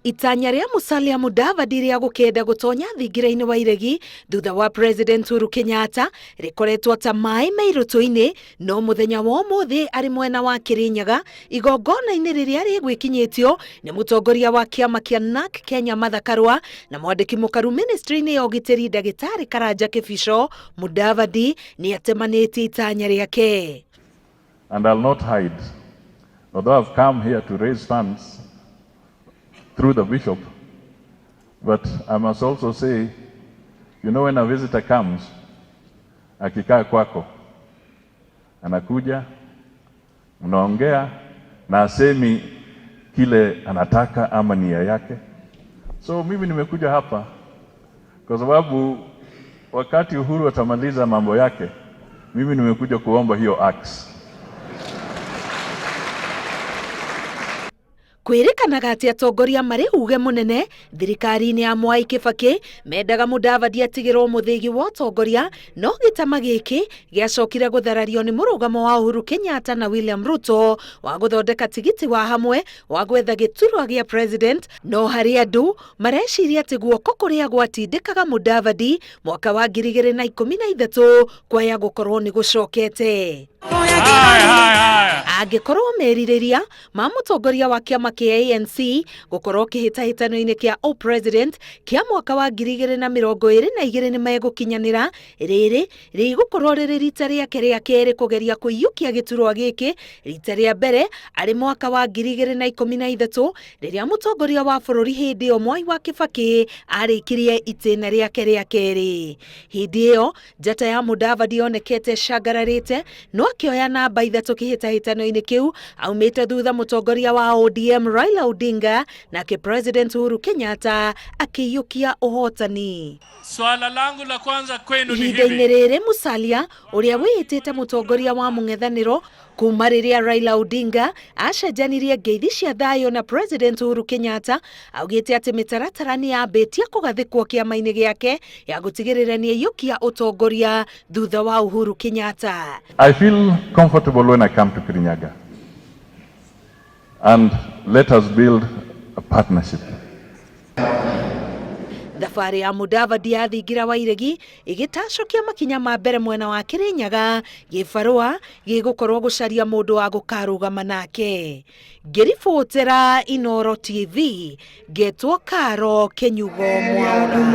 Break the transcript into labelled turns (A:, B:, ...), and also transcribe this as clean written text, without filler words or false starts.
A: Itanya rĩa Musalia Mudavadi rĩa gũkenda gũtonya thingira-inĩ wa iregi thutha wa President Uhuru Kenyatta rĩkoretwo ta maĩ me irũtũ-inĩ, no mũthenya wa ũmũthĩ arĩ mwena wa Kirinyaga igongona-inĩ rĩrĩa rĩgwĩkinyĩtio nĩ mũtongoria wa kĩama kĩa NARC Kenya Martha Karua na mwandĩki mũkaru ministry-inĩ ya ũgitĩri ndagĩtarĩ Karanja Kĩbico, Mudavadi nĩ atemanĩtie itanya rĩake.
B: And I'll not hide, although I've come here to raise funds through the bishop, but I must also say, you know, when a visitor comes, akikaa kwako, anakuja, mnaongea na asemi kile anataka ama nia yake. So mimi nimekuja hapa kwa sababu wakati Uhuru atamaliza mambo yake, mimi nimekuja kuomba hiyo axe.
A: Kwĩrĩkanaga atĩ atongoria marĩ uge mũnene thirikari-inĩ ya Mwai Kibaki mendaga Mudavadi atigĩrwo mũthĩgi wa ũtongoria, no gĩtama gĩkĩ gĩacokire gũtharario nĩ mũrũgamo wa Uhuru Kenyatta na William Ruto wa gũthondeka tigiti wa hamwe wa gwetha gĩturwa gĩa president. No harĩ andũ mareciria atĩ guoko kũrĩa gwatindĩkaga Mudavadi mwaka wa 2013 kwaya gũkorwo nĩ gũcokete. Angĩkorwo merirĩria ma mũtongoria wa kĩama kĩa ANC gũkorwo kĩhĩtahĩtano-inĩ kĩa o-president kĩa mwaka wa 2022 nĩ megũkinyanĩra, rĩrĩ rĩgũkorwo rĩrĩ rita rĩake rĩa kerĩ kũgeria kũiyũkia gĩturwa gĩkĩ, rita rĩa mbere arĩ mwaka wa 2013 rĩrĩa mũtongoria wa bũrũri hĩndĩ ĩyo Mwai wa Kibaki arĩkirie itĩna rĩake rĩa kerĩ. Hĩndĩ ĩyo njata ya Mudavadi yonekete ĩcangararĩte no akĩoya namba 3 kĩhĩtahĩtano-inĩ kĩu aumĩte thutha mũtongoria wa ODM Raila Odinga nake President Uhuru Kenyatta akĩiyũkia ũhotani.
C: Swala langu la kwanza kwenu ni
A: Ihinda-inĩ rĩrĩ Musalia ũrĩa wĩĩtĩte mũtongoria wa mũng'ethanĩro kuma rĩrĩa Raila Odinga acenjanirie ngeithi cia thayũ na President Uhuru Kenyatta augĩte atĩ mĩtaratara nĩ yambĩtie kũgathĩkwo kĩama-inĩ gĩake ya gũtigĩrĩra nĩ aiyũkia ũtongoria thutha wa Uhuru Kenyatta.
B: I feel comfortable when I come to Kirinyaga. And let us build a partnership.
A: Thabarĩ ya Mudavadi ya thingira wa iregi ĩgĩtacũkia makinya ma mbere mwena wa Kirinyaga gĩbarũa gĩgũkorwo gũcaria mũndũ wa gũkarũgama nake. Ngĩribotera Inooro TV ngetwo Karo Kĩnyugo Mwaura.